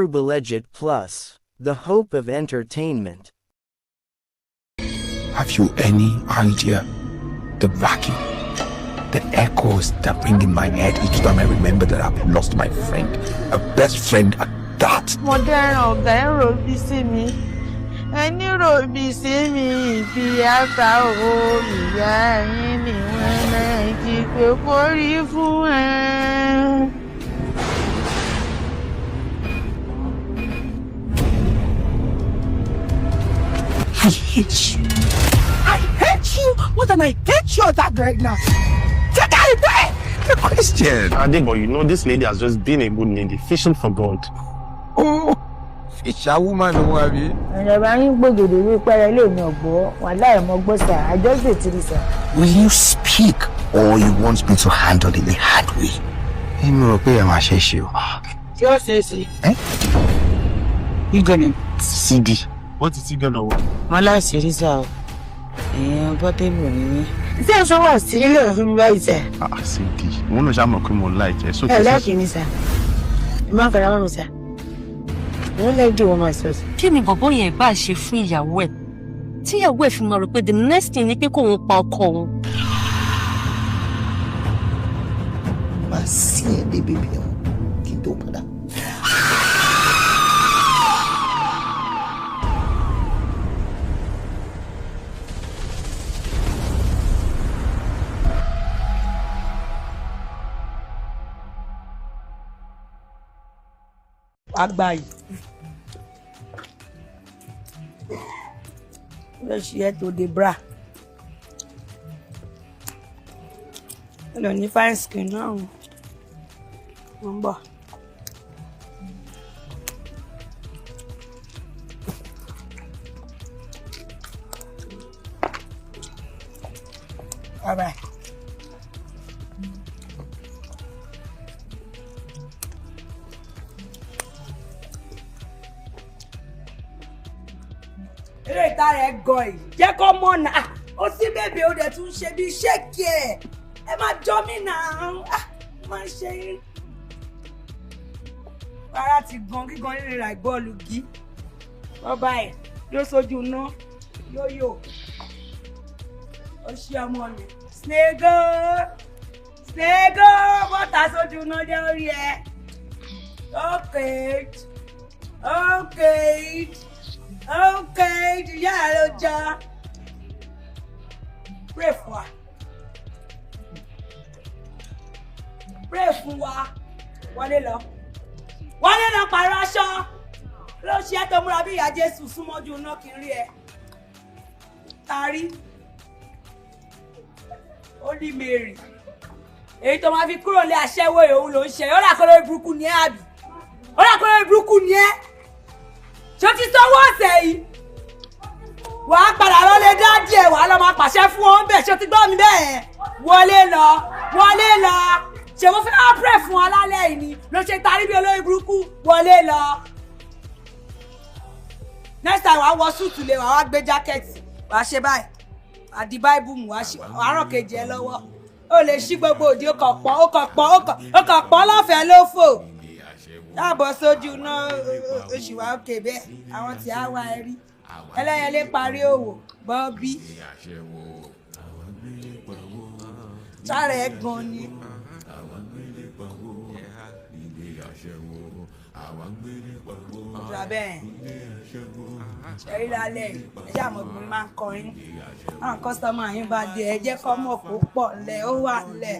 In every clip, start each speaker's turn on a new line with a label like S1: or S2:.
S1: Yorubalegit Plus, the hope of entertainment.
S2: Have you any idea the vacuum, the echoes that ring in my head each time I remember that I've lost my friend, a best friend at that?
S3: Mo dẹ́ràn ọ̀gá ẹ̀ rò bí sí mi, ẹni rò bí sí mi ìbí àbá o, ìyá yín ni wọ́n náà jí pé kó rí fún ẹ.
S2: I hate you. I hate you more than I hate your dad right now. Take her away! The question.
S4: Ade, but you know this lady has just been a good lady, fishing for gold.
S2: Oh, fisher woman, who have you?
S3: Ìjọba yín gbògèdè wí pẹ́rẹ́ lè mi ọ̀gbọ́ wàhálà ẹ̀ mọ́ gbọ́ sà àjọṣe tìrì sà.
S2: Will you speak or you want me to handle it the hard way? Èmi rò pé ẹ máa ṣe é ṣe o.
S3: Tí ó ṣe é ṣe. You gonna
S4: CD. What is he gonna want?
S3: Mo láṣìírí sá o, èèyàn bọ́tẹ́bù ni mí. Ṣé o sọ wà sí ilé òfin mi báyìí sà?
S4: Ah, CD. Mo náà ṣàmọ̀ pé mo like ẹ. So
S3: Ẹ láàkì mi sà, ẹ má fara mọ́ mi sà, mo ń lẹ́jọ́ wọn máa sọ sí.
S5: Kí ni bọ̀bọ́ yẹn bá ṣe fún ìyàwó ẹ̀ tí ìyàwó ẹ̀ fi máa rò pé the next thing ni pé kóun pa ọkọ òun?
S6: Máa sí ẹ dé bèbè ẹ̀wọ̀n kí n tó padà.
S7: Àgbà yìí ló ṣe é tó de bra, ó lọ ní fine skin náà, ó ń bọ̀. All right. Eré ìta rẹ̀ gan yìí jẹ́ kó mọ̀ náà, ó sí bèbè, ó dẹ̀ tún ṣe bí ṣéèkì ẹ̀, ẹ má jọ mí náà, má ṣe é. Ara ti gan gígan rírìn ra bọ́ọ̀lù gí bọ́bá ẹ̀ yóò sójú iná yóò yò ó ṣí ọmọ mi snego snego bọ́tà sójú iná jẹ́ orí ẹ. Okay, okay, okay, ìyá ẹ ló jọ. Pray fún wa, pray fún wa. Wọlé lọ, wọlé lọ, pààrọ̀ aṣọ ló ṣe é tó múra bí ìyá Jésù súnmọ́jú iná kí n rí ẹ tarí. Ó ní Mary èyí tó máa fi kúrò lé aṣẹ́wó òun ló ń ṣe. Ó dà kó lórí burúkú ni ẹ àbí? Ó dà kó lórí burúkú ni ẹ. Ṣé o ti sanwó ọ̀sẹ̀ yìí? Wàá padà lọlé dádì ẹ̀, wàá lọ máa pàṣẹ fún ọ bẹ́ẹ̀. Ṣé o ti gbọ́ mi bẹ́ẹ̀? Wọlé lọ, wọlé lọ. Ṣé mo fẹ́ wá pray fún ọ lálẹ́ yìí ni ló ṣe tarí bí olórí burúkú? Wọlé lọ. Next time wàá wọ súùtù lé, wàá wá gbé jákẹ́ẹ̀tì, wàá ṣe báyìí, wàá di báìbù mú, wàá ràn kejì ẹ lọ́wọ́. Ó lè ṣí gbogbo òdì, ó kàn pọ́n, ó kàn pọ́n, ó kàn pọ́n lọ́fẹ̀ẹ́ ló fò dáàbọ̀ sójú náà. Oṣù wa òkè bẹ́ẹ̀, àwọn tí a wá ẹ rí ẹlẹ́yẹlé parí òwò bọ́bí sára ẹ gan ni. Ìjọba bẹ́ẹ̀ ṣẹ́rí lálẹ́ yìí, ẹ ṣáà mọ̀ pé máa ń kọrin. Àwọn kọ́sítọ́mà yín bá dé, ẹ jẹ́ kọ́ mọ̀ kó pọ̀ lẹ̀, ó wà lẹ̀,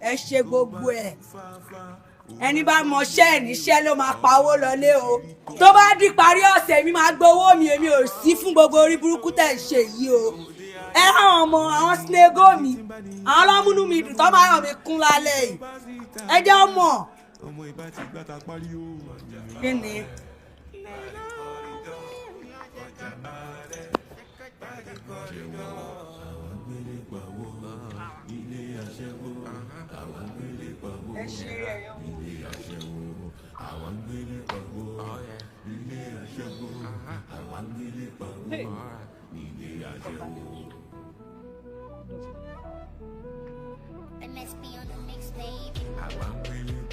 S7: ẹ ṣe gbogbo ẹ̀. Ẹni bá mọṣẹ́ ẹ̀ níṣẹ́ ló máa pa owó lọlé o. Tó bá di parí ọ̀sẹ̀ mi máa gbowó mi, èmi ò sí fún gbogbo orí burúkú tẹ̀ ń ṣe yìí o. Ẹ ráwọn ọmọ àwọn sinego mi, àwọn ọlọ́múnú mi dùn tó máa yọ̀ mí kún lálẹ́ yìí. Ẹ jẹ́ ọmọ. Kí ni? Ẹ ṣe ẹ̀yọ́.
S8: MSB on the mix, baby.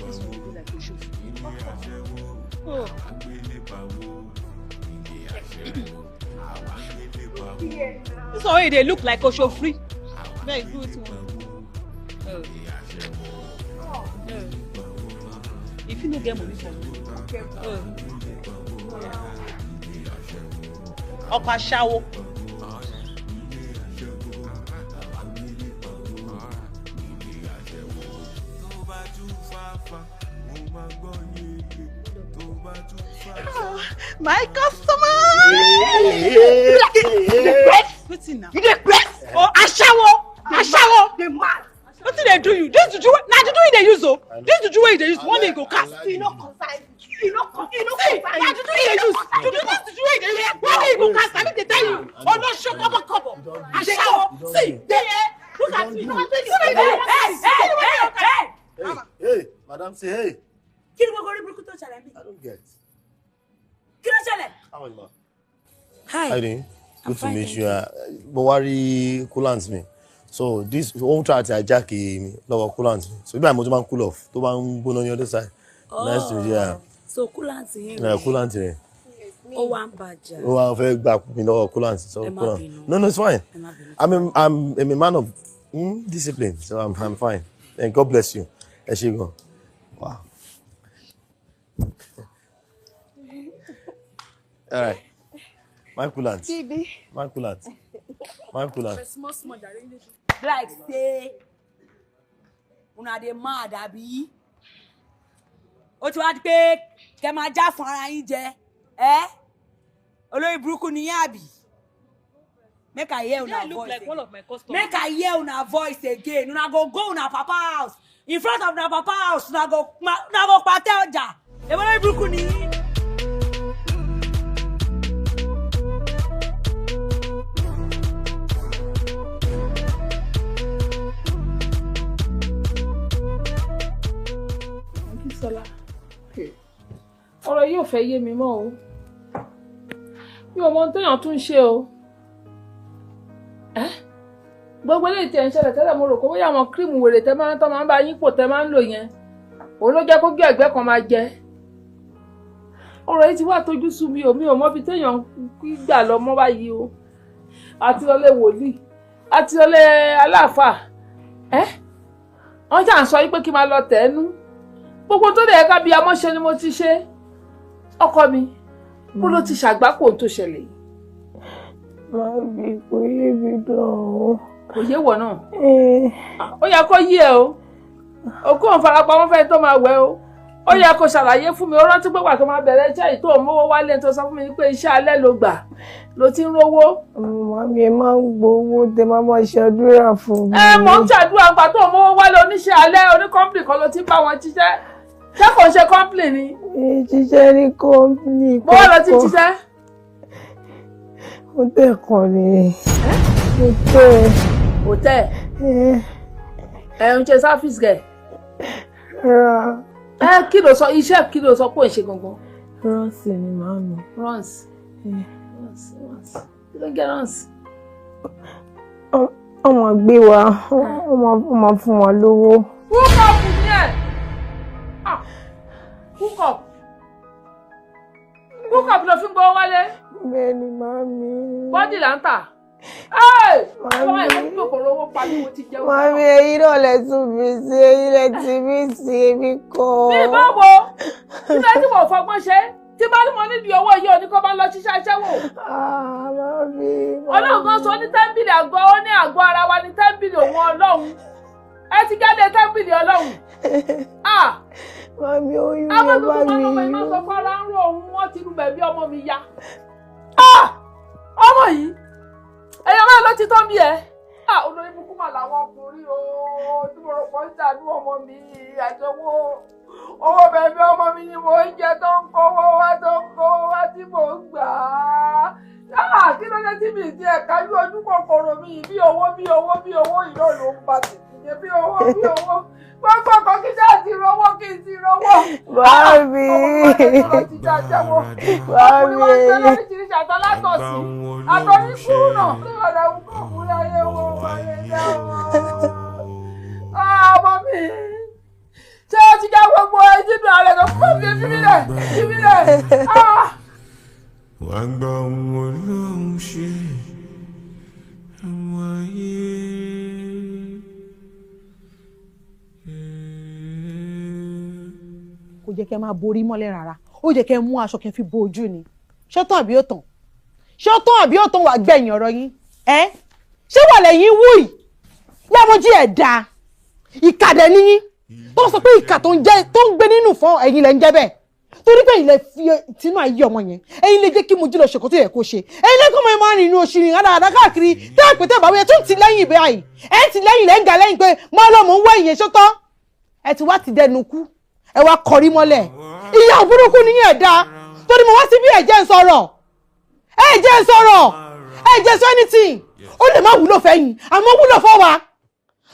S8: This one wey dey look like Oshofri. Very good one. Oh. Oh. If you no get money for me. Oh. Ọkọ aṣáwo. My customer! Wetin now? You dey press? Oh, aṣáwo! Aṣáwo! Dey mad! Wetin dey do you? This juju na juju you dey use o. This juju wey you dey use, one day you go cast.
S3: E no concern you. E no concern
S8: See, na juju you dey use. Juju, this juju wey you dey use, one day you go cast. I mean dey tell you. Olosho kobo kobo. Aṣáwo! See, dey look at me. See, hey, hey, hey,
S9: hey, hey, madam say hey.
S7: Kí ni gbogbo orí burúkú tó ṣẹlẹ̀ bí?
S9: I don't get.
S7: Kí ló ṣẹlẹ̀?
S9: How are you, ma?
S7: Hi.
S9: How you doing?
S7: I'm
S9: Good to
S7: fine,
S9: meet
S7: thank
S9: you. Mo wá rí coolant mi. So this ó ń try àti hijack mi lọ́wọ́ coolant mi. So bí àmọ́ tó máa ń cool off, tó máa ń gbóná ní other side. Nice to meet you. Yeah.
S7: So coolant yín
S9: Yeah, coolant rẹ̀.
S7: ó wá ń bàjẹ́.
S9: Ó wá fẹ́ gbà mí lọ́wọ́ coolant. So
S7: Ẹ má
S9: coolant.
S7: bínú.
S9: No, no, it's fine.
S7: Ẹ má bínú.
S9: I'm a man of discipline, so I'm fine. And God bless you. Ẹ ṣé gan. Wow. All right. My coolant.
S3: Baby.
S9: My coolant. My coolant.
S7: Small small jare. Like say una dey mad abi? Ó ti wá di pé kẹ́ máa já fún ara yín jẹ. Ẹ́ olórí burúkú ni yín àbí? Make I hear una
S8: look
S7: voice.
S8: like one of my customers.
S7: Make I hear una voice again. Una go go una papa house. In front of una papa house, una go pàtẹ ọjà. Èwo lórí burúkú ni yín?
S10: Bísọ́lá, ọ̀rọ̀ yìí ò fẹ́ yé mi mọ́ o. Mi ò mọ ohun téèyàn tún ń ṣe o. Gbogbo eléyìí tí ẹ̀ ń ṣẹlẹ̀ tẹ́lẹ̀, mo rò pé bóyá àwọn kírìmù wèrè tẹ́ máa ń tọ́ máa ń bá yín pò tẹ́ máa ń lò yẹn, òun ló jẹ́ kó gbé ẹ̀gbẹ́ kan máa jẹ. Ọ̀rọ̀ yìí ti wá tójú sú mi o, mi ò mọ ibi téèyàn gbà lọ mọ́ báyìí o. Àti lọlé wòlíì, àti lọlé aláàfáà. Wọ́n ṣà ń sọ yí pé kí n máa lọ tẹ̀ ẹ́ nú. Gbogbo tó lè ká bí amọ́ṣe ni mo ti ṣe. Ọkọ mi, bó ló ti ṣàgbákò tó ṣẹlẹ̀ yìí?
S3: Màmí, kò yé mi náà o.
S10: Kò yé wọ̀ náà. Ó yẹ kó yé ẹ o. Òkú òun farapamọ́ fẹ́ tó máa wẹ̀ o. Ó yẹ kó ṣàlàyé fún mi. Ó rántí pé wà tó máa bẹ̀rẹ̀ iṣẹ́ yìí tó mówó wálé tó sọ fún mi pé iṣẹ́ alẹ́ ló gbà ló ti ń rówó.
S3: Màmí, ẹ máa ń gbowó tẹ máa máa ṣàdúrà fún mi.
S10: Ẹ mò ń ṣàdúrà gbà tó mówó wálé, oníṣẹ́ alẹ́ oníkọ́ńpìlì kan ló ti bá wọn ṣiṣẹ́. Ṣé kò ń ṣe kọ́ńpìlì ni?
S3: Mi ṣiṣẹ́ ní kọ́ńpìlì
S10: Mo wá lọ ti ṣiṣẹ́.
S3: Hòtẹ́ẹ̀ kan ni. Hòtẹ́ẹ̀.
S10: Hòtẹ́ẹ̀? Ẹ ń ṣe sáfíìsì kẹ̀?
S3: Rárá.
S10: Ẹ kí ló sọ iṣẹ́, kí ló sọ pé ò ń ṣe gangan?
S3: Rọ́ọ̀sì ni màámi.
S10: Rọ́ọ̀sì. Rọ́ọ̀sì, rọ́ọ̀sì. Kí ló ń jẹ́ rọ́ọ̀sì?
S3: Wọ́n máa gbé wa, wọ́n máa fún wa lówó.
S10: Húkọ̀pù ni ẹ̀! Húkọ̀pù. Húkọ̀pù ló fi ń gbowó wálé.
S3: Bẹ́ẹ̀ni màámi.
S10: Bọ́dì là ń tà. Ọmọ ìlú kòkòrò owó pa ni mo ti jẹun.
S3: Màámi, eyín náà lẹ tún mi sí, eyín lẹ ti mí sí, èmi kọ́.
S10: Bí báwo? Sílẹ̀ tí mo fọgbọ́n ṣe, tí bá ní mo nídìí owó yìí, òní kó bá lọ ṣiṣẹ́ iṣẹ́ wò.
S3: Màámi.
S10: Ọlọ́run kan sọ ní tẹ́ḿpìlì àgọ́, ó ní àgọ́ ara wa ní tẹ́ḿpìlì òun Ọlọ́run. Ẹ ti jáde tẹ́ḿpìlì Ọlọ́run.
S3: Màámi, oyún yẹn bá mi.
S10: Àwọn tuntun máa ń lọ máa ń sọ fún ara ń rò òun, wọ́n ti rú bẹ̀bí ọmọ mi ya. Ọmọ yìí, ẹ̀yọ́ máa lọ ti tán bí ẹ. Olórí burúkú mà làwọn ọkùnrin o, tí mo rò pọ̀ ń ṣàánú ọmọ mi àjọwọ́. Owó bẹ̀bí ọmọ mi ni mò ń jẹ tó ń kówó wá, tó ń kówó wá tí mò ń gbà á. Kí ló dé tí mi ti ẹ̀ka bí ojú kòkòrò mi bí owó bí owó bí owó ìlú ló ń ba tèmi jẹ́ bí owó bí owó. Gbogbo ọkọ̀ kí ṣáà ti rówó kí n ti rówó.
S3: Màámi.
S10: Màámi. Ọkùnrin wọn ń gbé lóríṣiríṣi àtọ́látọ̀sí. Àtọ́rí kúrú náà. Ọ̀rẹ́ òun kò kú láyé wọn, wáyé jẹ́ wọn. Ọmọ mi. Ṣé o ti já gbogbo etí dùn ààrẹ tó Stop ẹ, fi mí lẹ̀, fi mí lẹ̀. Ah!
S11: Wàá gbọ́ ohun Ọlọ́run ṣe àwọn ayé.
S8: Kò jẹ́ kẹ́ máa borí mọ́lẹ̀ rárá, ó jẹ́ kẹ́ mú aṣọ kẹ́ fi bo ojú ni. Ṣé ó tán àbí ó tán? Ṣé ó tán àbí ó tán? Wàá gbẹ̀yìn ọ̀rọ̀ yín ẹ́. Ṣé wà lẹ́yìn wù yìí lámọ́jí ẹ̀ dáa? Ìkàdẹ̀ níyín tó sọ pé ìkà tó ń jẹ́ tó ń gbé nínú fún ẹ̀yin lẹ́ ń jẹ́ bẹ́ẹ̀, torí pé ilẹ̀ fi tinú ayé ọmọ yẹn. Ẹ̀yin lè jẹ́ kí Mojí lọ ṣèkó tó yẹ kó ṣe. Ẹ̀yin lè kọ́ ọmọ yẹn máa rìn inú oṣù rìn rádaràdá káàkiri tẹ́ ẹ̀ pé tẹ́ ẹ̀ bá wíyẹn tó ń ti lẹ́yìn ìbẹ́ àyè ẹ̀ ń ti lẹ́yìn lẹ́ ń ga lẹ́yìn pé má lọ mọ̀ ń wá ìyẹn ṣótọ́. Ẹ ti wá ti dẹnu kú, ẹ wá kọrí mọ́lẹ̀. Ìyá burúkú ni yẹn dá, torí mo wá sí bí ẹ̀jẹ̀ ń sọ̀rọ̀, ẹ̀jẹ̀ ń sọ̀rọ̀, ẹ̀jẹ̀ sọ anything. Ó lè má wúlò fẹ́yìn, àmọ́ wúlò fọ́ wa,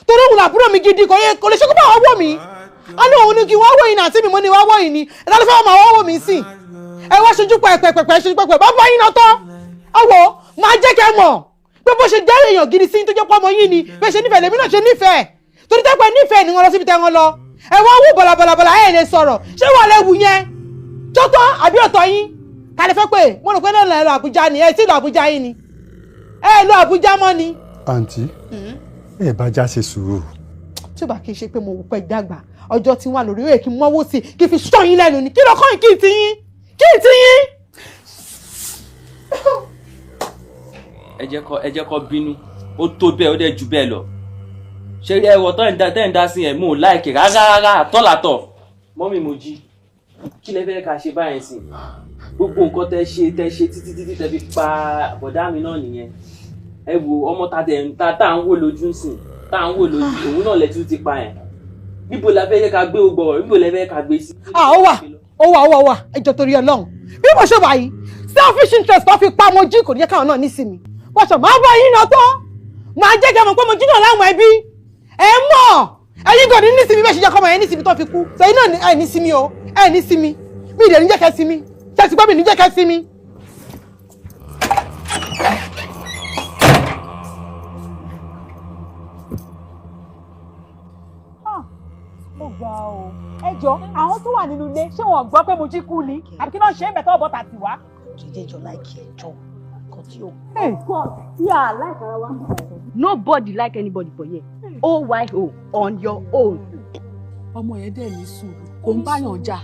S8: torí òun làbúrò mi gidi. Kò lè ṣe kó bá wọ́n wò mí. A ní òun ní kí wọ́n wò yín àti mi, mo ní wọ́n wò yín ni. Ẹ̀dá ló fẹ́ máa wọ́n wò mí sí. Ẹ wá ṣojú pẹ̀pẹ̀pẹ̀, ṣojú pẹ̀pẹ̀ bá bá yín náà tán. Ẹ wò, máa jẹ́ kẹ́ mọ̀ pé bó ṣe jẹ́ èèyàn gidi sí tó jẹ́ pọ́ ọmọ yín ni bẹ́ẹ̀ ṣe nífẹ̀ẹ́ lèmi náà ṣe nífẹ̀ẹ́, torí tẹ́pẹ́ nífẹ̀ẹ́ ni wọ́n lọ síbi tẹ́ wọn lọ. Ẹ wọ́n wù bọ̀làbọ̀làbọ̀là, ẹ̀ lè sọ̀rọ̀. Ṣé wọ́n lè wù yẹn tọ́tọ́ àbí ọ̀tọ̀ yín? Ta lè fẹ́ pé mo rò pé náà lọ Àbújá ni. Ẹ sì lọ Àbújá yín ni, ẹ lọ Àbújá mọ́ ni.
S12: Àǹtí, ẹ bá já ṣe sùúrù.
S8: Tí ó bá kí n ṣe pé mo wò pé dàgbà ọjọ́ tí wà lórí òye kí n mọ́wó sí kí n fi sọ yín lẹ́nu ni. Kí ló kọ́ yín? Kí n ti yín, kí n ti yín.
S13: Ẹ jẹ́ kó bínú, ó tó bẹ́ẹ̀, ó dẹ̀ jù bẹ́ẹ̀ lọ. Ṣé ẹwọ tó ń dá sí yẹn, mo ò láìkè rárá rárá àtọ́làtọ̀. Mọ́mí Mojí, kí lẹ fẹ́ ká ṣe báyìí sí? Gbogbo nǹkan tẹ́ ṣe títí títí tẹ́ fi pa bọ̀dá mi náà nìyẹn. Ẹ wo ọmọ tá à ń wò lójú sìn, tá à ń wò lójú òun náà lẹ tún ti pa yẹn. Níbo la fẹ́ ká gbé gbogbo ọ̀rọ̀? Níbo la fẹ́ ká gbé sí?
S8: Ó wà, ó wà, ó wà, ó wà. Ẹ jọ̀ọ́, torí Ọlọ́run, bí mo ṣe wà yìí, selfish interest tó fi pa Mojí kò ní jẹ́ káwọn náà nísìmí. Wọ́n sọ máa bá yín náà tán, máa jẹ́ kí ẹ mọ̀ pé Mojí náà láwọn ẹbí ẹ mọ̀. Ẹ̀yin kò ní nísìmí bẹ́ẹ̀ ṣe jẹ́ kọ́mọ yẹn nísìmí tó fi kú. Sẹ́yìn náà ẹ ní sinmi o, ẹ ní sinmi. Mi ìdẹ̀ ní jẹ́ kẹ́ sinmi. Ṣé ti gbọ́? Mi ní jẹ́ kẹ́ sinmi.
S14: Ó gbà o, ẹ jọ, àwọn tó wà nínú ilé, ṣé wọn gbọ́ pé Mojí kú ni àbí kí náà ṣe é bẹ̀tẹ̀ ọ̀bọ̀ tàtí wá?
S6: Jíjẹjọ láìkí ẹjọ́ kan tí ó.
S5: God, yeah, like ara wa. Nobody like anybody for here. OYO, on your own.
S15: Ọmọ yẹn dẹ̀ ní sùúrù, kò ń báyàn jà,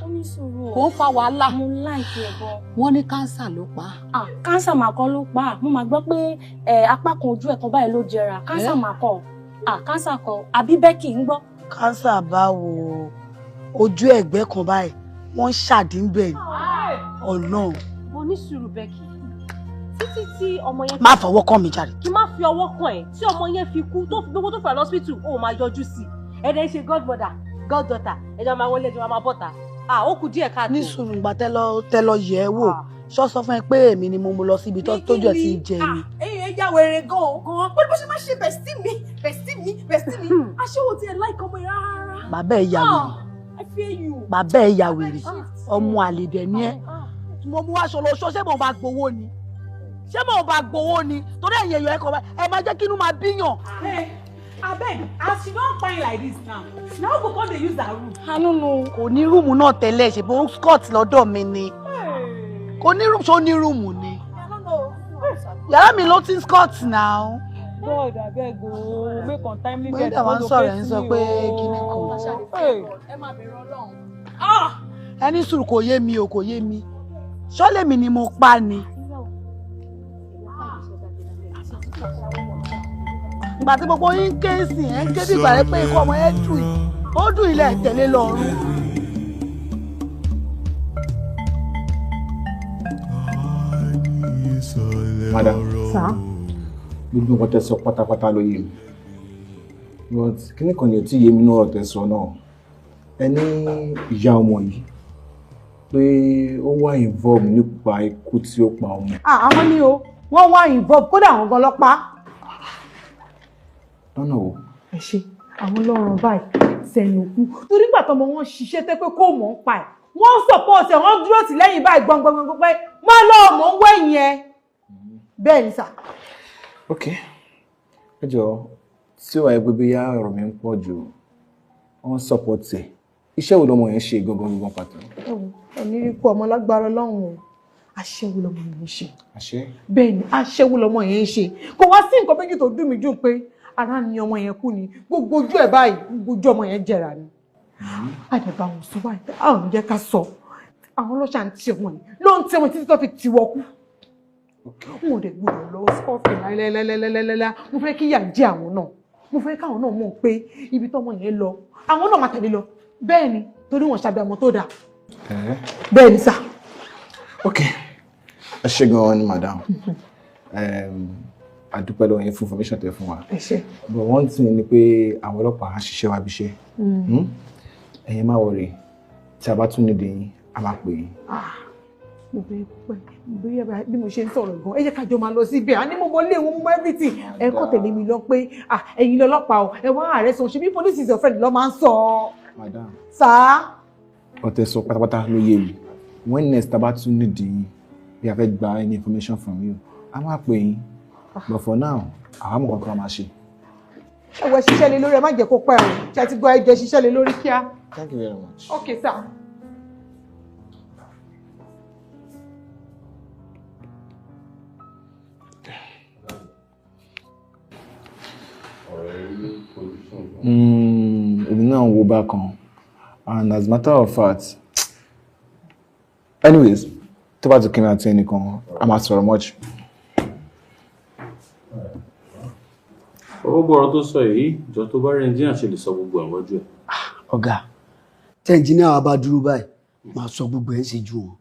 S15: kò ń fa wàhálà.
S5: Mo láìkí ẹ gan.
S15: Wọ́n ní kánsà ló pa á.
S5: Kánsà mà kọ́ ló pa á. Mo máa gbọ́ pé apá kan ojú ẹ̀ kan báyìí ló jẹrà. Kánsà mà kọ́. Kánsà kọ́. Àbí Becky ń gbọ́.
S6: Kánsà báwo? Ojú ẹ̀gbẹ́ kan báyìí wọ́n ń ṣàdínbẹ̀ Ọlọ́run.
S5: Mo ní sùúrù Becky, títí tí ọmọ yẹn.
S6: Má fọwọ́ kàn mí jáde.
S5: Kí má fi ọwọ́ kàn ẹ́. Tí ọmọ yẹn fi kú, tó fi gbogbo tó fà lọ́sítù, ó máa yọjú sí i. Ẹ̀dẹ̀ ń ṣe godmother, goddaughter, ẹ̀jọ̀ máa wọlé, ẹ̀jọ̀ máa bọ̀tà. Ó kù díẹ̀ káàtó.
S6: Ní sùúrù, ìgbà tẹ́ lọ yẹ̀ ẹ́ wò, ṣọ́ sọ fún ẹ pé èmi ni mo mú lọ síbi tójú ẹ̀ ti jẹ ni.
S10: Ẹ̀yin ẹ ya wèrè gan-an gan-an. Bó ṣe máa ṣe bestie mi, bestie mi, bestie mi. Aṣẹ́wó tí ẹ láìka ọmọ yẹn rárá.
S6: Bàbá ẹ̀ ya wèrè.
S10: I fear you.
S6: Bàbá ẹ̀ ya wèrè. Ọmọ àlè dẹ̀ ni ẹ́. Mo mú aṣọ lọ ṣọ́, ṣé mo bá gbowó ni? Ṣé mo bá gbowó ni? Torí ẹ̀yin èèyàn ẹ̀kọ́ ẹ máa jẹ́ kí inú máa bíyàn.
S14: Abeg, as she don kpai like this now, na who go come dey use her room?
S6: I no know. Kò ní room náà tẹ́lẹ̀, ṣe bó scott lọ́dọ̀ mi ni. Kò ní room, ṣó ní room ni? Yàrá mi ló ti ń scott now.
S14: God, abeg o, make untimely
S6: Pé
S14: death
S6: dàwọn
S14: no
S6: sọ̀rọ̀ ẹ̀ ń
S14: locate
S6: sọ
S14: me
S6: pé
S14: o.
S6: kinní kan.
S10: Ẹ máa bẹ̀rù Ọlọ́run.
S6: Ẹni sùúrù, kò yé mi o, kò yé mi. Ṣọ́lẹ̀ mi ni mo pa ni. Ìgbà tí gbogbo yín ń ké sí ẹ̀ ń ké bí ìgbà rẹ pé ikú ọmọ yẹn dùn yìí, ó dùn ilẹ̀ tẹ̀lé lọ́rùn.
S2: Madam,
S8: Sir?
S2: gbogbo nǹkan tẹ́ sọ pátápátá ló yé mi, but kíní kan ni ò tí yé mi náà. Ọ̀rọ̀ tẹ́ sọ náà, ẹ ní ìyá ọmọ yìí pé ó wà involve nípa ikú tí ó pa ọmọ.
S8: Àwọn ni o, wọ́n wá involve, kódà àwọn gan lọ́pàá.
S2: Lọ́nà wo?
S8: Ẹ ṣe àwọn lọ́rùn báyìí sẹ́nu kú, torí nígbà tọmọ wọn ṣiṣẹ́ tẹ́ pé kó mọ̀ ń pa ẹ̀, wọ́n support ẹ̀, wọ́n dúró tì lẹ́yìn báyìí gbọ̀ngbọ̀ngbọ̀n pé má lọ́ọ̀ mọ̀ ń wẹ̀yìn ẹ. Bẹ́ẹ̀ ni sà.
S2: Ok, ẹ jọ̀ọ́, tí ó wáyé pé bóyá ọ̀rọ̀ mi ń pọ̀ jù, wọ́n support ẹ̀, Iṣẹ́ wo lọmọ yẹn ṣe gangan gangan pàtó?
S8: Ẹ wo, ẹni rí kú ọmọ lágbára Ọlọ́run o. Aṣẹ́wó lọmọ yẹn ń ṣe.
S2: Àṣẹ.
S8: Bẹ́ẹ̀ ni, aṣẹ́wó lọmọ yẹn ń ṣe. Kò wá sí nǹkan méjì tó dùn mí jù pé ara ni ọmọ yẹn kú ni. Gbogbo ojú ẹ̀ báyìí, gbogbo ojú ọmọ yẹn jẹrà ni. Àdàbà wọn sọ báyìí, àwọn ò ní jẹ́ ká sọ. Àwọn ọlọ́ṣà ń ti ọmọ yẹn ló ń ti ọmọ títí tó fi tiwọ́ kú. Wọn ò dẹ̀ gbọdọ̀ lọ sọ́ọ̀fì láíláíláíláíláíláí. Mo fẹ́ kí ìyà jẹ àwọn náà. Mo fẹ́ káwọn náà mọ̀ pé ibi tọ́mọ yẹn lọ, àwọn náà máa tẹ̀lé lọ. Bẹ́ẹ̀ ni, torí wọn ṣàbẹ̀ ọmọ tó dáa. Bẹ́ẹ̀ ni sà.
S2: Ok, ẹ ṣé gan-an ni madam. A dúpẹ́ lọ́wọ́ yín fún information tẹ́ fún wa.
S8: Ẹ ṣé.
S2: But one thing ni pé àwọn ọlọ́pàá á ṣiṣẹ́ wa bí iṣẹ́. Ẹ̀yin má worry, tí a bá tún nídìí yín, a máa pè yín.
S8: Mo fẹ́ pẹ́ bí mo ṣe ń sọ̀rọ̀ gan, ẹ jẹ́ ká jọ máa lọ síbẹ̀. A ní mo mọ ilé wọn, mo mọ everything. Ẹ kọ́ tẹ̀lé mi lọ pé ẹ̀yin lọ́lọ́pàá o, ẹ wá ààrẹ sọ, ṣe bí police is your friend lọ́ máa ń sọ.
S2: Madam.
S8: Sà.
S2: Ọ̀tẹ̀ sọ pátápátá ló yé mi. When next tá a bá tún nídìí yín, bí a fẹ́ gba any information from you, a máa pè yín. But for now, àwa mọ̀ kankan máa ṣe.
S8: Ẹ wọ ṣiṣẹ́ lé lórí, ẹ má jẹ́ kó pẹ́ o. Ṣé ti gbọ́, ẹ jẹ́ ṣiṣẹ́ lé lórí kíá.
S2: Thank you very much.
S8: Okay, sir.
S2: Èmi náà wo bákan, and as a matter of fact, anyways, tó bá ti kí mi àti ẹnìkan, a máa sọ̀rọ̀ much.
S16: Owó gbọ́rọ̀ tó sọ yìí, ìjọ tó bá rí ẹnjíníà ṣe lè sọ gbogbo ẹ̀ wájú ẹ̀.
S6: Ọ̀gá, tí ẹnjíníà wa bá dúró báyìí, máa sọ gbogbo ẹ̀ ṣe ju wọn.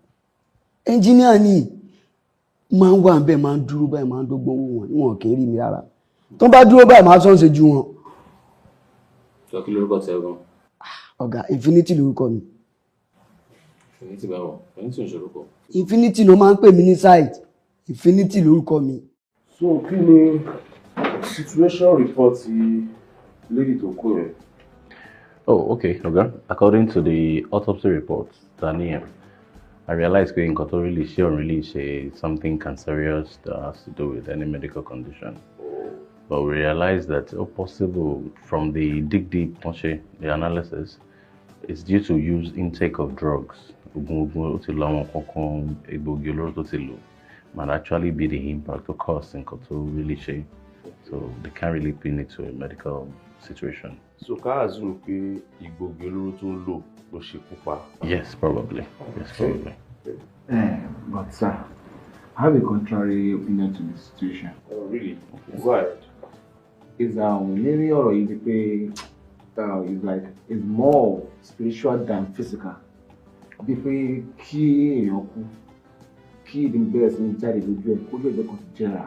S6: Ẹnjíníà ni máa ń wà ń bẹ̀, máa ń dúró báyìí, máa ń dógbó owó wọn, níwọ̀n kì í rí mi rárá. Tó bá dúró báyìí, máa sọ ń ṣe ju wọn.
S16: Jọ kí lórúkọ tẹ gan?
S6: Ọ̀gá, Infinity lórúkọ mi.
S16: Infinity báwo? Infinity ò ń ṣorúkọ.
S6: Infinity ló máa ń pè mí ní site. Infinity lórúkọ mi.
S17: So kí ni situation report lady tó kú yẹn?
S18: Oh, okay, Oga. According to the autopsy report, Daniel, I realized pé nǹkan tó really ṣe òun really ṣe something cancerous that has to do with any medical condition. But we realized that oh, possible from the dig deep, the analysis, it's due to use intake of drugs. Ogun ogun ó ti lo àwọn kankan egbògi olóró tó ti lò might actually be the impact or cause nǹkan tó really ṣe. So they can't really pin it to a medical situation.
S17: So ká assume pé egbògi olóró tó ń lò ló ṣekú pa.
S18: Yes, probably. Yes, probably.
S2: But sir, I have a contrary opinion to this situation.
S17: Oh, really? Okay. Go ahead.
S2: Is lérí ọ̀rọ̀ yìí di pé is like is more spiritual than physical. Bí pé kí èèyàn kú, kí ìdí bẹ̀rẹ̀ sí ní jáde lójú ẹ̀, kójú ẹ̀gbẹ́ kan ti jẹrà.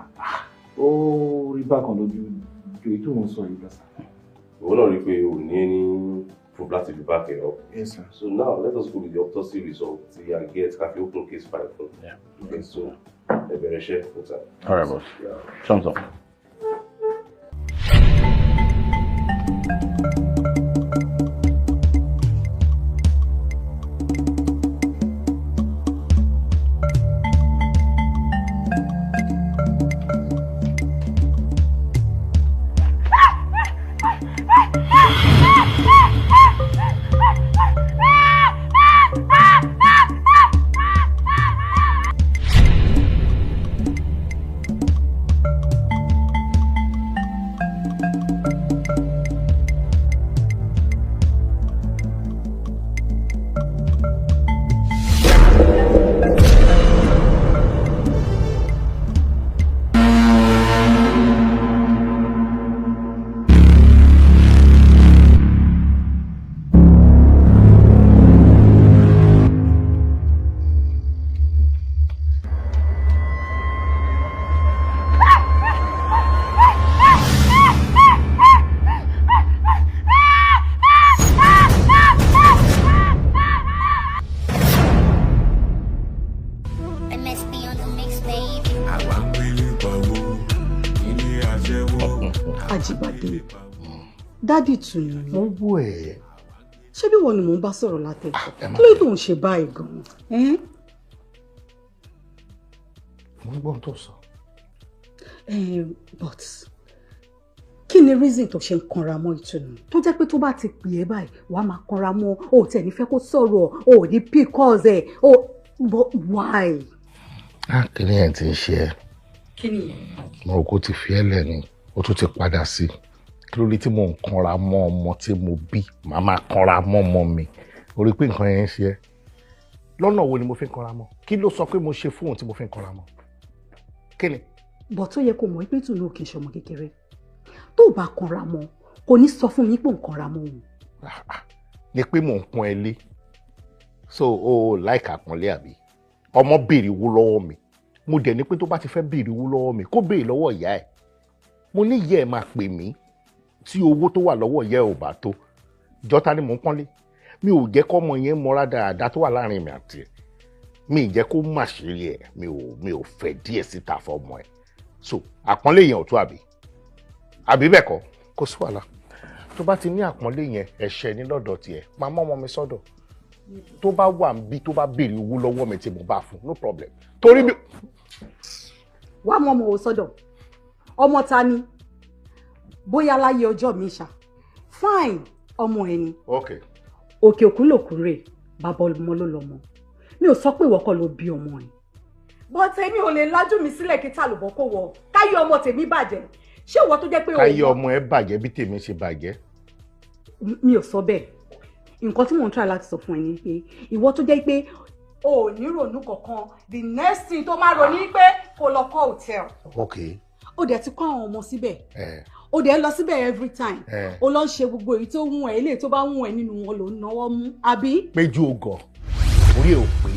S2: Ó rí bákan lójú ju èyí tí mò ń sọ yìí lọ sá.
S17: Ìwọ náà rí i pé o ní any proof láti fi back it up.
S2: Yes, sir.
S17: So now let us go with the autopsy result tí a get ká fi open case file fún.
S18: Yeah.
S17: Okay, so ẹ bẹ̀rẹ̀ iṣẹ́ full time.
S18: All right, boss.
S17: Yeah.
S18: Thumbs up.
S15: Àjíbádé, dádì tù mí.
S19: Mo ń wò ẹ́.
S15: Ṣé bí wọ́n ni mò ń bá sọ̀rọ̀ látẹ̀kọ̀? Kí ló tó ń ṣe báyìí gan-an?
S19: Mo ń gbọ́ ohun tó sọ.
S15: But kí ni Kí ni reason tó ṣe ń kanra mọ́ Ìtùnú? Tó jẹ́ pé tó bá ti pè é báyìí, wàá máa kanra mọ́, o ò tiẹ̀ ní fẹ́ kó sọ̀rọ̀, o ò ní pick calls ẹ̀, o but why?
S19: Á, kí ni ẹ̀ ti ń ṣe ẹ́?
S15: Kí ni?
S19: Mo rò kó ti fi ẹ́ lẹ̀ ni, ó tún ti padà sí. Kí ló dé tí mò ń kanra mọ́ ọmọ tí mo bí? Màá máa kanra mọ́ ọmọ mi. O rí pé nǹkan yẹn ń ṣe ẹ́. Lọ́nà wo ni mo fi ń kanra mọ́? Kí ló sọ pé mo ṣe fóun tí mo fi ń kanra mọ́? Kí ni?
S15: Bọ̀ tó yẹ kó mọ̀ pé Ìtùnú kì í ṣọmọ kékeré. Tó bá kanra mọ́, kò ní sọ fún mi pé òun kanra mọ́ òun.
S19: Ni pé mò ń pọ́n ẹ lé. So o ò láìka àpọ́nlé àbí? Ọmọ béèrè owó lọ́wọ́ mi. Mo dẹ̀ ní pé tó bá ti fẹ́ béèrè owó lọ́wọ́ mi, kó béèrè lọ́wọ́ ìyá ẹ̀. Mo ní ìyá ẹ̀ máa pè mí tí owó tó wà lọ́wọ́ ìyá ẹ̀ ò bá tó. Jọ́ta ni mò ń pọ́nlé. Mi ò jẹ́ kọ́mọ yẹn mọ́ra dáadáa tó wà láàrin mi àti ẹ̀. Mi ì jẹ́ kó má ṣeré ẹ̀. Mi ò fẹ́ díẹ̀ síta fọmọ ẹ̀. So àpọ́nlé yẹn ò tó àbí? Àbí bẹ́ẹ̀ kọ́? Kò sí wàhálà. Tó bá ti ní àpọ́nlé yẹn, ẹ̀ṣẹ̀ ní lọ́dọ̀ tiẹ̀. Máa mọ́ ọmọ mi sọ́dọ̀. Tó bá wà níbí, tó bá béèrè owó lọ́wọ́ mi tí mo bá fún, no problem. Torí mi.
S15: Wàá mú ọmọ wo sọ́dọ̀? Ọmọ ta ni? Bóyá láyé ọjọ́ mi ṣá. Fine, ọmọ ẹ ni.
S19: Okay.
S15: Òkè òkun lòkun rè, bàbá ọmọ ló lọ́mọ. Mi ò sọ pé ìwọ kọ́ ló bí ọmọ ẹ. But èmi ò lè lájú mi sílẹ̀ kí tàlùbọ̀ kó wọ̀. Káyé ọmọ tèmi bàjẹ́. Ṣé ìwọ tó jẹ́ pé o.
S19: Káyé ọmọ ẹ bàjẹ́ bí tèmi ṣe bàjẹ́.
S15: Mi ò sọ bẹ́ẹ̀. Nǹkan tí mò ń try láti sọ fún ẹ ni pé ìwọ tó jẹ́ pé o ò ní rònú kankan, the next thing tó máa ronú pé kó lọ kọ́ hotel.
S19: Okay.
S15: O dẹ̀ ti kọ́ àwọn ọmọ síbẹ̀. O dẹ̀ lọ síbẹ̀ every time. O lọ ń ṣe gbogbo èyí tó wù ẹ́, eléyìí tó bá wù ẹ́ nínú wọn ló ń náwó mú, àbí?
S19: Péjú ògọ̀, orí ẹ̀ ò pé.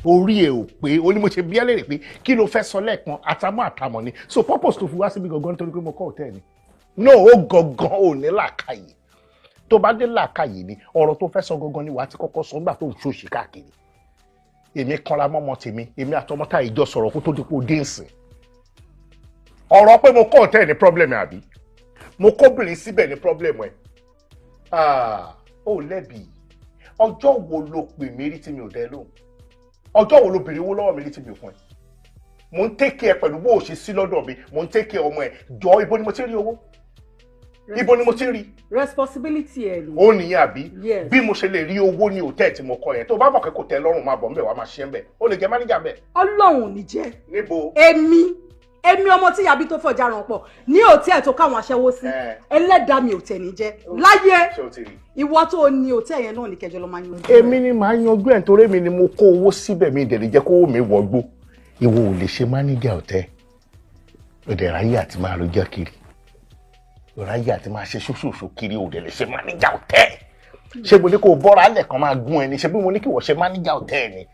S19: Orí ẹ̀ ò pé. O ní mo ṣe bí ẹ léèrè pé kí ló fẹ́ sọ lẹ́ẹ̀kan, àtàmọ́ àtàmọ́ ni. So purpose tó fi wá síbi gangan nítorí pé mo kọ́ hotel ni. No, ó gangan ò ní làákàyè. Tó bá dé làákàyè ni, ọ̀rọ̀ tó fẹ́ sọ gangan ni wàá ti kọ́kọ́ sọ nígbà tó ń ṣòṣì káàkiri. Èmi kanra mọ́mọ́ tèmi, èmi àtọmọ tá ìjọ sọ̀rọ̀ kó tó dípò déǹsì. Ọ̀rọ̀ pé mo kọ́ hotel ní problem àbí? Mo kóbìnrin síbẹ̀ ní problem ẹ̀. Ó lẹ́bi. Ọjọ́ wo lo pè mí rí tí mi ò dẹ́ lóhùn? Ọjọ́ wo lo béèrè owó lọ́wọ́ mi rí tí mi ò fún ẹ? Mo ń take care pẹ̀lú bó o ṣe sí lọ́dọ̀ mi, mo ń take care ọmọ ẹ. Jọ, ibo ni mo ti rí owó? Ibo ni mo ti rí?
S15: Responsibility ẹ ni.
S19: Ó nìyẹn àbí?
S15: Yes.
S19: Bí mo ṣe lè rí owó ní hòtẹ́ẹ̀lì tí mo kọ́ yẹn, tó bá mọ̀ pé kò tẹ́ lọ́rùn, máa bọ̀ ńbẹ̀ wá máa ṣe ńbẹ̀. Ó lè jẹ́ mánéjà ńbẹ̀.
S15: Ọlọ́run ò ní jẹ́.
S19: Níbo?
S15: Èmi ọmọ tí yàbí tó fọjá ràn pọ̀ ní hòtẹ́ẹ̀lì tó káwọn aṣẹ́wó sí. Ẹlẹ́dàá mi ò tẹ̀ ní jẹ́. Láyé ìwọ tó ní hòtẹ́ẹ̀lì yẹn náà ní kẹjọ lọ máa yanjú.
S19: Èmi ni màá yanjú ẹ̀ nítorí èmi ni mo kó owó síbẹ̀, mi dẹ̀ lè jẹ́ kówó mi wọgbó. Ìwọ ò lè ṣe mánéjà hòtẹ́ẹ̀lì. Ó dẹ̀ ráyè àti máa rojọ́ kiri. Ráyè àti máa ṣe ṣoṣooṣo kiri, ò dẹ̀ lè ṣe mánéjà hòtẹ́ẹ̀lì. Ṣé mo ní kó bọ́ra alẹ̀ kan máa gún ẹni? Ṣé bí mo ní kí wọ́n ṣe mánéjà hòtẹ́ẹ̀lì ni?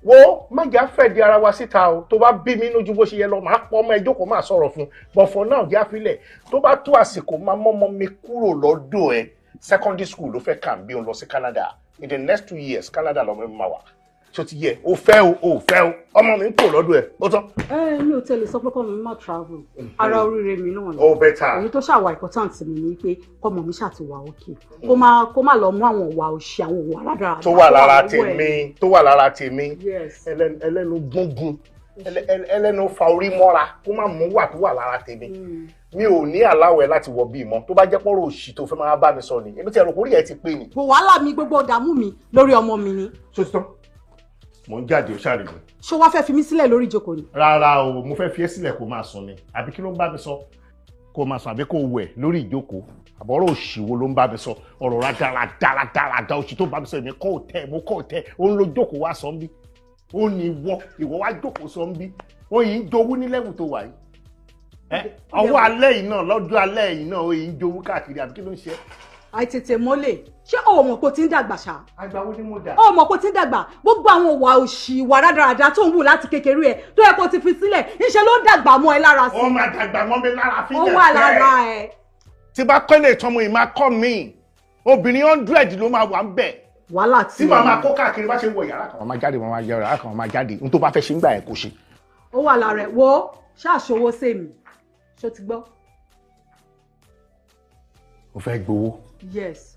S19: Wo, má jà fẹ́ di ara wa síta o. Tó bá bí mi lójú bó ṣe yẹ lọ, máa pọ́ ọmọ ẹjọ́ kó máa sọ̀rọ̀ fún. But for now, jẹ́ àfilẹ̀. Tó bá tó àsìkò, máa mọ́mọ́ mi kúrò lọ́dọ̀ ẹ. Secondary school ló fẹ́ kà ń bí òun lọ sí Canada. In the next 2 years, Canada lọ́mọ mi máa wà. Ṣé o ti yẹ? O fẹ́ o, o fẹ́ o. Ọmọ mi ń kúrò lọ́dọ̀ ẹ. Ó tán.
S15: Ẹ mi ò tẹ́lẹ̀ sọ pé kọ́mọ mi má travel. Ara oríire mi náà ni.
S19: Ó better.
S15: Èyí tó ṣàwà important mi ni pé kọ́mọ mi ṣàtiwà òkè. Kó má lọ mú àwọn ìwà òṣì, àwọn ìwà rádaràda.
S19: Tó wà lára tèmi, tó wà lára tèmi.
S15: Yes.
S19: Ẹlẹ́nu gbóngun, ẹlẹ́nu fa orí mọ́ra, kó má mú wà tó wà lára tèmi. Mi ò ní aláwẹ̀ láti wọ bí mọ́. Tó bá jẹ́ pọ́rọ̀ òṣì tó fẹ́ máa bá mi sọ ni. Èmi ti ẹ̀rọ kórìí ẹ̀ ti pé ni.
S15: Bò wàhálà mi, gbogbo ìdààmú mi lórí ọmọ mi ni.
S19: Ṣé o ti tán? Mo ń jáde, ó ṣàrìwò.
S15: Ṣé wàá fẹ́ fi mí sílẹ̀ lórí ìjókòó ni?
S19: Rárá o, mo fẹ́ fi ẹ́ sílẹ̀ kó máa sùn ni. Àbí kí ló ń bá mi sọ? Kó máa sùn àbí kó wẹ̀ lórí ìjókòó. Àbọ̀rọ̀ òṣì wo ló ń bá mi sọ? Ọ̀rọ̀ rádaràdaràdaràdà òṣì tó ń bá mi sọ, èmi kọ́ òtẹ́, mo kọ́ òtẹ́. Ó ń lo jókòó wá sọ ń bí. Ó ní ìwọ wá jókòó sọ ń bí. Ó yìí ń jowú ní lẹ́wù tó wà yìí. Ọwọ́ alẹ́ yìí náà, lọ́jọ́ alẹ́ yìí náà, ó yìí ń jowú káàkiri, àbí kí ló ń ṣe?
S15: Àìtètè mọ́lẹ̀, ṣé o mọ̀ pé o ti ń dàgbà ṣá?
S19: Àgbà wo ni mo dà?
S15: O mọ̀ pé o ti ń dàgbà. Gbogbo àwọn ìwà òṣì, ìwà rádaràda tó ń wù láti kékeré ẹ tó yẹ kó ti fi sílẹ̀, ńṣe ló ń dàgbà mọ́ ẹ lára sí.
S19: Ó máa dàgbà mọ́ mi lára fi
S15: Ó wà lára ẹ.
S19: Tí bá kọ́ ilé ìtọ́mọ yìí máa kọ́ mi, obìnrin 100 ló máa wà ń bẹ̀.
S15: Wàhálà
S19: tí màá máa kó káàkiri bá ṣe ń wọ yàrá kan. Màá jáde, màá yàrá kan, màá jáde. N tó bá fẹ́ ṣe ń gbà ẹ̀ kó ṣe.
S15: Ó wà lára ẹ. Wo ṣáàṣowó sèmi, ṣó ti gbọ́?
S19: O fẹ́ gbowó?
S15: Yes.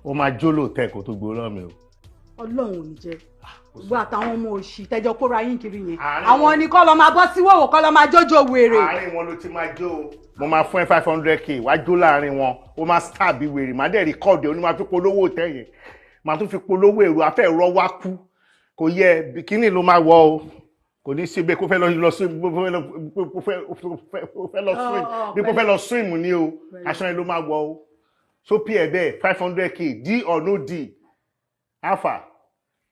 S19: Ó máa jó lóòótẹ́ kó tó gbowó lọ́wọ́ mi o.
S15: Ọlọ́run ò ní jẹ́. Gbogbo àtàwọn ọmọ òṣì tẹjọ kóra yín kiri yẹn, àwọn ni kọ́ lọ máa bọ́ sí wòwò, kọ́ lọ máa jójó wèrè.
S19: Àárín wọn ló ti máa jó o. Mo máa fún ẹ 500K, wàá jó láàrin wọn, ó máa star bí wèrè, màá dẹ̀ record ẹ̀, ó ní máa fi polówó tẹ̀yìn, màá tún fi polówó èrò afẹ́ ẹ̀rọ wá kú. Kò yẹ bikini ló máa wọ o, kò ní sí bẹ́ẹ̀ kó fẹ́ lọ swim, bí kó fẹ́ lọ swim ni o, aṣọ yẹn ló máa wọ o. So pí ẹ bẹ́ẹ̀ 500K, D or no D, alpha.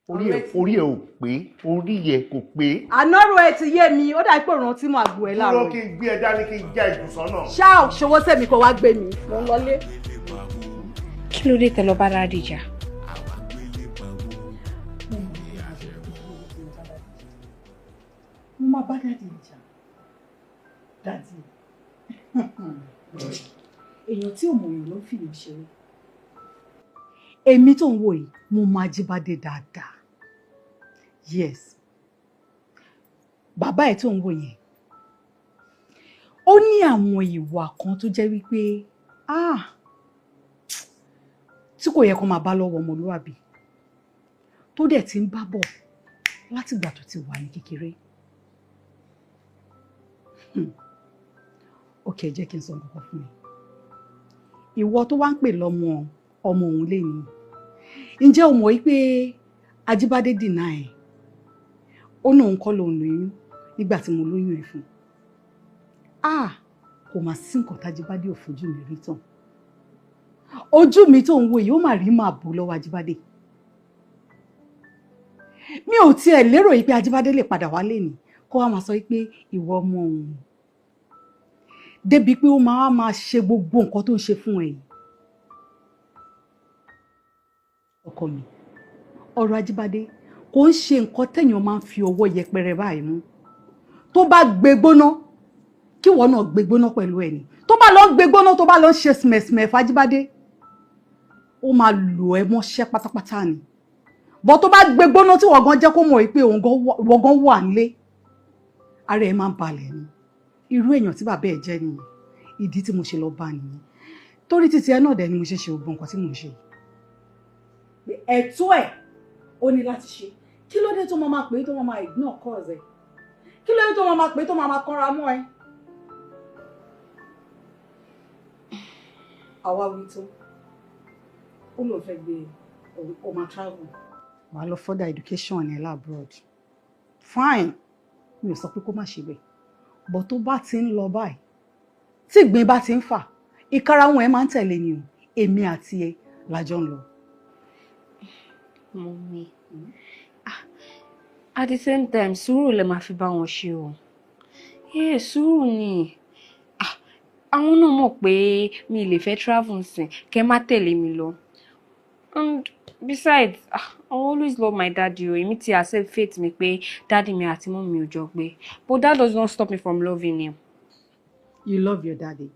S19: Orí ẹ ò pé, orí ẹ kò pé.
S15: Ànáró ẹ ti yé mi, ó dà pé òrùn tí mo àgbo ẹ láàárọ̀.
S19: Dúró kí n gbé ẹ dání, kí n já ìbùsọ̀ náà.
S15: Ṣá ò ṣòwò sẹ́mi kó wá gbé mi, mo ń lọlé.
S20: Kí ló dé tẹ lọ bá dáàdì jà?
S15: Mo máa bá dáàdì jà. Dáàdì. Èèyàn tí ò mọ̀ èèyàn ló ń fìyàn ṣeré. Èmi tó ń wò yìí, mo mọ Ajíbádé dáadáa. Yes. Bàbá ẹ̀ tó ń wò yẹn, ó ní àwọn ìwà kan tó jẹ́ wípé tí kò yẹ kó máa bá lọ́wọ́ ọmọlúwàbí, tó dẹ̀ ti ń bá bọ̀ látìgbà tó ti wà ní kékeré. Ok, jẹ́ kí n sọ nǹkan kan fún ẹ. Ìwọ tó wá ń pè lọ́mọ ọmọ òun lé ní, ǹjẹ́ o mọ̀ wípé Ajíbádé dìnnà ẹ̀? Ó náà ń kọ́ lòun lóyún nígbà tí mo lóyún ẹ̀ fún un. Kò mà sí nǹkan tájíbádé ò fojú mi rí tán. Ojú mi tó ń wo yìí, ó mà rí màá bò lọ́wọ́ Ajíbádé. Mi ò tiẹ̀ lérò yìí pé Ajíbádé lè padà wálé ni kó wá máa sọ pé ìwọ ọmọ òun, débi pé ó máa máa ṣe gbogbo nǹkan tó ń ṣe fún ẹ yìí. Ọkọ mi, ọ̀rọ̀ Ajíbádé kò ń ṣe nǹkan téèyàn máa ń fi ọwọ́ yẹpẹrẹ báyìí mú. Tó bá gbé gbóná, kí ìwọ náà gbé gbóná pẹ̀lú ẹ̀ ni. Tó bá lọ ń gbé gbóná, tó bá lọ ń ṣe sìmẹ̀sìmẹ̀ f'Ajíbádé, ó máa lò ẹ́ mọ́ṣẹ́ pátápátá ni. Bọ́ tó bá gbé gbóná tí wọ́n gan jẹ́ kó mọ̀ pé ìwọ gan wà nílé, ara ẹ̀ máa ń balẹ̀ ni. Irú èèyàn tí bàbá ẹ̀ jẹ́ nìyẹn. Ìdí tí mo ṣe lọ bá nìyẹn. Torí títí ẹ náà dẹ̀ ni mo ṣe ṣe gbogbo nǹkan tí mò ń ṣe yìí. Ẹ̀tọ́ ẹ̀ ó ní láti ṣe. Kí ló dé tó máa máa pè é, tó máa máa ignore calls ẹ̀? Kí ló dé tó máa máa pè é, tó máa máa kanra mọ́ ẹ? Àwa wí tó, ó lóun fẹ́ gbé o máa travel, wàá lọ further education ẹ̀ labroad. Fine, mi ò sọ pé kó má ṣe bẹ́ẹ̀, but tó bá ti ń lọ báyìí, tí ìgbín bá ti ń fà, ìkarahun ẹ̀ máa ń tẹ̀lé ni o. Èmi àti ẹ lájọ ń lọ.
S20: Mummy, at the same time, sùúrù lẹ máa fi bá wọn ṣe o. Yeah, sùúrù ni. Àwọn náà mọ̀ pé mi lè fẹ́ travel nsìn, kẹ́ má tẹ̀lé mi lọ. And besides, I always love my daddy o. Èmi ti accept fate mi pé daddy mi àti mummy mi ò jọ gbé. But that does not stop me from loving him.
S15: You love your daddy.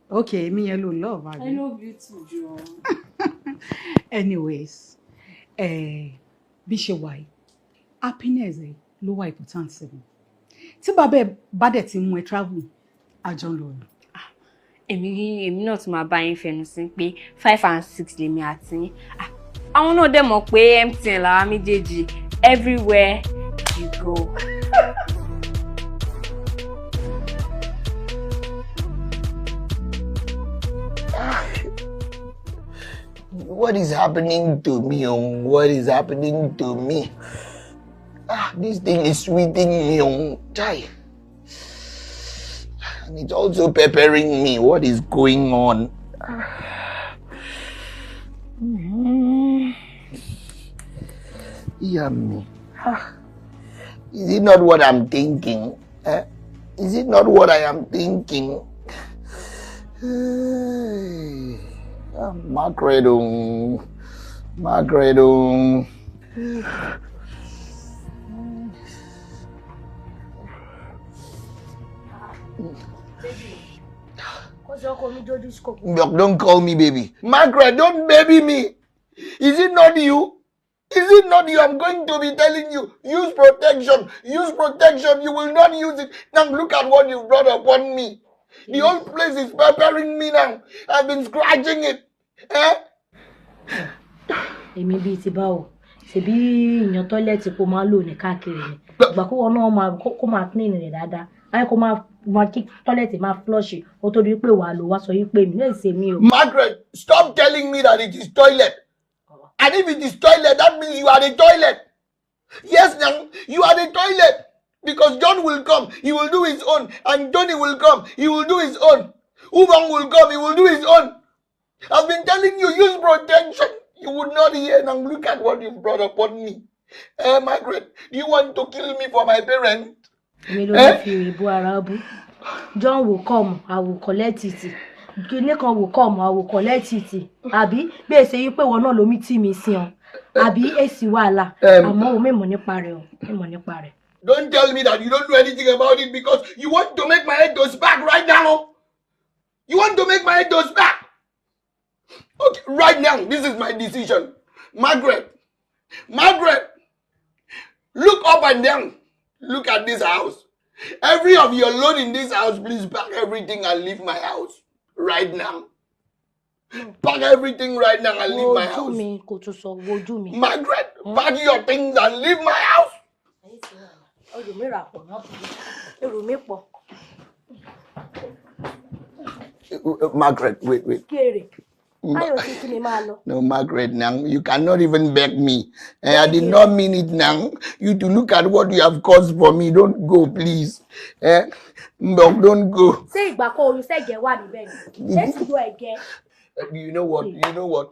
S15: Okay, èmi yẹn ló love, àbí?
S20: I love you too, Joe.
S15: Anyways, bí ṣe wà yìí, happiness ẹ ló wà important sí mi. Tí bàbá ẹ bá dẹ̀ ti mú ẹ travel, àjọ ń lọ ni.
S20: Èmi náà tún máa bá yín fẹnu sí pé 5 and 6 lèmi àti yín. Àwọn náà dẹ̀ mọ̀ pé MTN làwa méjèèjì, everywhere you go.
S21: What is happening to me? What is happening to me? This thing is sweeting me. Chai. And it's also peppering me. What is going on? Yummy. Is it not what I'm thinking? Is it not what I am thinking? Margaret. Don't call me baby. Margaret, don't baby me. Is it not you? Is it not you? I'm going to be telling you, use protection. Use protection. You will not use it. Now look at what you've brought upon me. The whole place is peppering me now. I've been scratching it. Eh?
S5: Èmi bíi ti báwo? Ṣebí ìyàn toilet kó máa lò ní káàkiri ni. Ìgbà kó wọn náà máa kó máa clean rẹ̀ dáadáa. Ayé kó máa kí toilet máa flush ó tó di pé wàá lò wá sọ yí pé mi lè ṣe mí o.
S21: Margaret, stop telling me that it is toilet. And if it is toilet, that means you are the toilet. Yes, now, you are the toilet. Because John will come, he will do his own. And Tony will come, he will do his own. Ubang will come, he will do his own. I've been telling you, use protection. You would not hear. Now look at what you've brought upon me. Margaret, do you want to kill me for my parents?
S5: Èmi ló ní fi ìbú ara bú. John will come, I will collect it. Kíní kan will come, I will collect it. Àbí bí èsè yí pé ìwọ náà lomi tì mí sí ọ. Àbí èsì wàhálà. Àmọ́ o mímọ̀ nípa rẹ̀ o, mímọ̀ nípa rẹ̀.
S21: Don't tell me that you don't know anything about it because you want to make my head go back right now. You want to make my head go back. Okay, right now, this is my decision. Margaret, Margaret, look up and down. Look at this house. Every of your load in this house, please pack everything and leave my house right now. Pack everything right now and leave my
S5: Wojú
S21: house.
S5: mi kò tún sọ wojú mi.
S21: Margaret, pack your things and leave my house.
S5: Èrò mi rà pọ̀ náà. Èrò mi pọ̀.
S21: Margaret, wait, wait.
S5: Kéré. Ayọ̀ sí kí ni máa lọ.
S21: No, Margaret, now you cannot even beg me. I did not mean it now. You to look at what you have caused for me. Don't go, please. No, don't go.
S5: Ṣé ìgbà kan oyún sẹ́gẹ̀ẹ́ wà níbẹ̀ ni? Ṣé ti yọ ẹ̀gẹ́?
S21: You know what? You know what?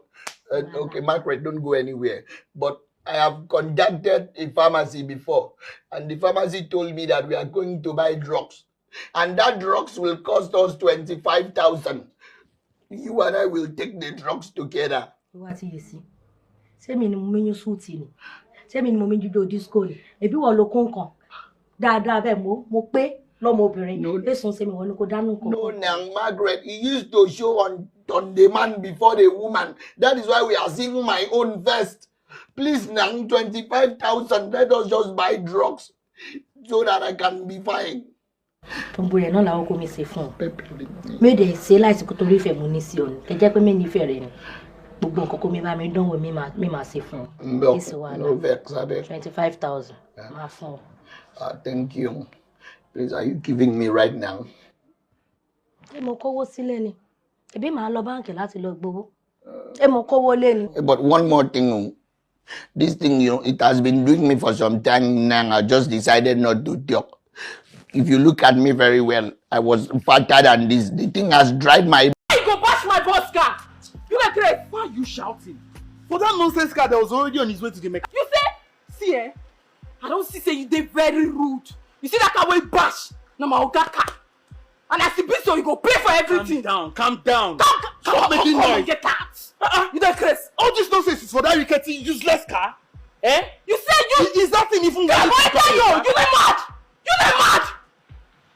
S21: Okay, Margaret, don't go anywhere. But I have contacted a pharmacy before, and the pharmacy told me that we are going to buy drugs, and that drugs will cost us 25,000. You and I will take the drugs together.
S5: Wá ti yè sí. Ṣé mi ni mo méyún súùtì ni? Ṣé mi ni mo méyún jíjó disco ni? Ẹbí wọ́n lo kó nǹkan. Dáadáa bẹ́ẹ̀ mo pé lọ́mọbìnrin. Èsùn ṣe mi wọ́n ní kó dánú nǹkan.
S21: No, now, Margaret, it used to show on the man before the woman. That is why we are seeing my own first. Please, now, 25,000. Let us just buy drugs so that I can be fine.
S5: Gbogbo rẹ̀ náà làwọn kò mi ṣe fún ọ. Méde ṣe láìsí kó torí ìfẹ́ mo ní sí ọ ni. Kẹ jẹ́ pé mi nífẹ̀ẹ́ rẹ ni. Gbogbo nǹkan kó mi bá mi dánwò mi máa ṣe fún ọ.
S21: No,
S5: Èsì wàhálà.
S21: no vex, abeg.
S5: 25,000 máa fún ọ.
S21: Thank you. Please, are you giving me right now?
S5: Ṣé mo kówó sílẹ̀ ni? Ẹbí màá lọ báǹkì láti lọ gbowó. Ṣé mo kówó lé ni?
S21: But one more thing, oh. This thing, you know, it has been doing me for some time now. I just decided not to talk. If you look at me very well, I was fatter than this. The thing has dried my...
S10: You go bash my boss car! You get crazy!
S1: Why are you shouting? For that nonsense car that was already on his way to the mechanic.
S10: You say, see eh, I don't see say you dey very rude. You see that car wey bash? Na my oga car. And as e be so, you go pay for everything.
S1: Calm down, calm down.
S10: Come
S1: Stop making noise.
S10: Get out. You dey craze.
S1: All this nonsense is for that rickety useless car. Eh?
S10: You say you...
S1: Is that thing even...
S10: Yeah, boy, tell you, you dey mad. You dey mad.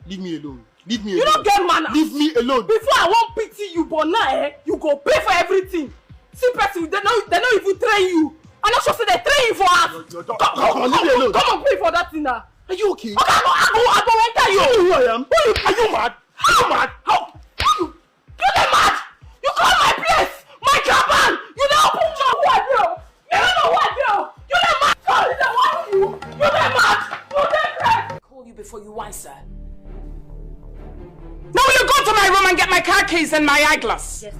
S1: Leave me alone. Leave me alone.
S10: You don't get manners.
S1: Leave me alone.
S10: Before I won't pity you, but now eh, you go pay for everything. See person, they no even train you. I'm not sure say they train you for us.
S1: Come, leave me alone.
S10: Come and pay for that thing now.
S1: Are you okay?
S10: Okay, I go enter you.
S1: You know who I am? Are you mad? Are you mad? How?
S10: You dey mad? You come my place, my cabin. You don't open your who I be. You don't know who I be. You dey mad? Sorry, they want you. You dey mad? You dey crazy?
S22: Call you before you answer. Now will you go to my room and get my car keys and my eyeglass?
S5: Yes.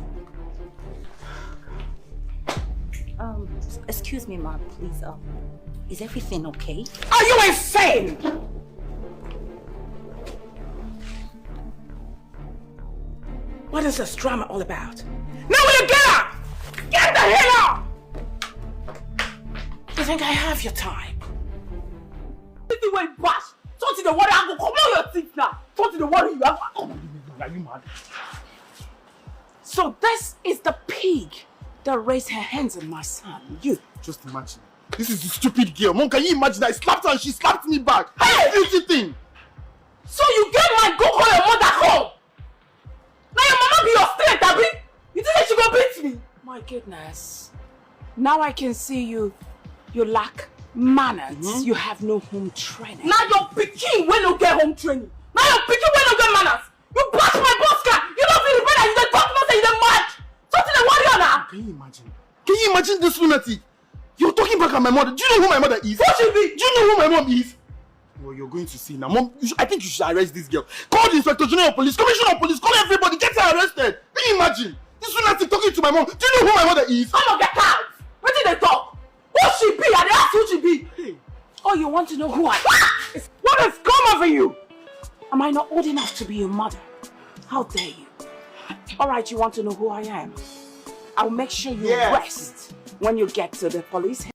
S23: Excuse me, ma'am, please. Is everything okay?
S22: Are you insane? What is this drama all about? Now will you get up? Get the hell up! You think I have your time?
S10: This way, bash. Don't you the worry, I go come on your teeth now. Don't you the worry, you have.
S1: Are you mad?
S22: So this is the pig that raised her hands on my son. You.
S1: Just imagine. This is the stupid girl. Mom, can you imagine? I slapped her and she slapped me back. Hey! Guilty thing.
S10: So you get my go call your mother home. Now your mama be your strength, Abi. You think that she go beat me?
S22: My goodness. Now I can see you. You lack manners. Mm-hmm. You have no home training.
S10: Now your pikin wey no get home training. Now your pikin wey no get manners. You bash my boss car. You don't feel the brother. You dey talk nonsense. You dey mad. Something dey worry you now.
S1: Can you imagine? Can you imagine this lunatic? You're talking back at my mother. Do you know who my mother is?
S10: Who she be?
S1: Do you know who my mom is? Well, you're going to see now. Mom, I think you should arrest this girl. Call the Inspector General of Police, Commissioner of Police, call everybody, get her arrested. Can you imagine? This lunatic talking to my mom. Do you know who my mother is?
S10: Come on, get out! Wetin dey talk? Who she be? I dey ask who she be. Oh, you want to know who I am? What has come over you? Am I not old enough to be your mother? How dare you? All right, you want to know who I am? I'll make sure you
S1: Yes.
S22: rest when you get to the police.